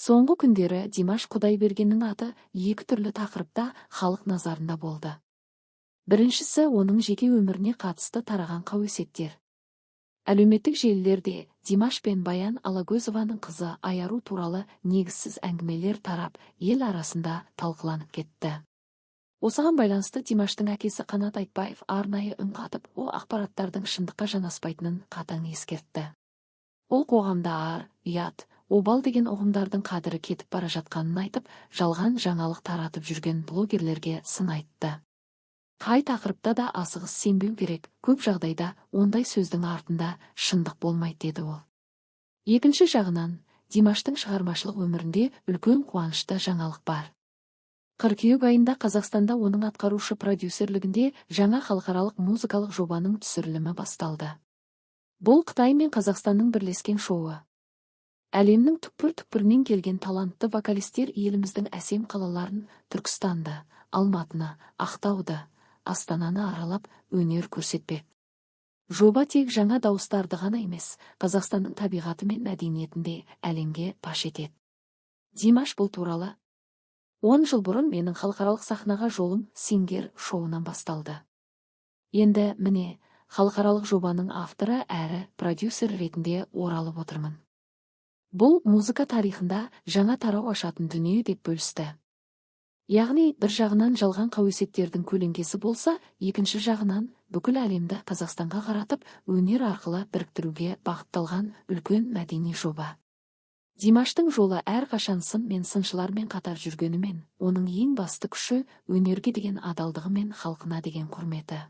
Соңғы күндері Димаш Құдайбергеннің аты екі түрлі тақырыпта халық назарында болды. Біріншісі – оның жеке өміріне қатысты тараған қауесеттер. Әлеуметтік желілерде Димаш пен Баян Алагөзованың қызы Айару туралы негізсіз әңгімелер тарап, ел арасында талқыланып кетті. Осыған байланысты Димаштың әкесі Қанат Айтбаев арнайы үн қатып, ол ақпараттардың шындыққа жанаспайтынын қатаң ескертті. Ол қоғамда ар, ұят, обал деген ұғымдардың қадірі кетіп бара жатқанын айтып, жалған жаңалық таратып жүрген блогерлерге сын айтты. Қай тақырыпта да асығыс сенбеу керек, көп жағдайда ондай сөздің артында шындық болмайды, деді ол. Екінші жағынан, Димаштың шығармашылық өмірінде үлкен қуанышты жаңалық бар. Қыркүйек айында Қазақстанда оның атқарушы продюсерлігінде жаңа халықаралық музыкалық жобаның түсірілімі басталды. Бұл – Қытай мен Қазақстанның бірлескен шоуы. Әлемнің түкпір-түкпірінен келген талантты вокалистер еліміздің әсем қалаларын: Түркістанды, Алматыны, Ақтауды, Астананы аралап, өнер көрсетпек. Жоба тек жаңа дауыстарды ғана емес, Қазақстанның табиғаты мен мәдениетін де әлемге паш етеді. Димаш бұл туралы: «10 жыл бұрын менің халықаралық сахнаға жолым Сингер шоуынан басталды. Енді, міне, халықаралық жобаның авторы әрі продюсер ретінде оралып отырмын. Бұл – музыка тарихында жаңа тарау ашатын дүние», – деп бөлісті. Яғни, бір жағынан жалған қауесеттердің көлеңкесі болса, екінші жағынан бүкіл әлемді Қазақстанға қаратып, өнер арқылы біріктіруге бағытталған үлкен мәдени жоба. Димаштың жолы әрқашан сын мен сыншылармен қатар жүргенімен, оның ең басты күші – өнерге деген адалдығы мен халқына деген құрметі.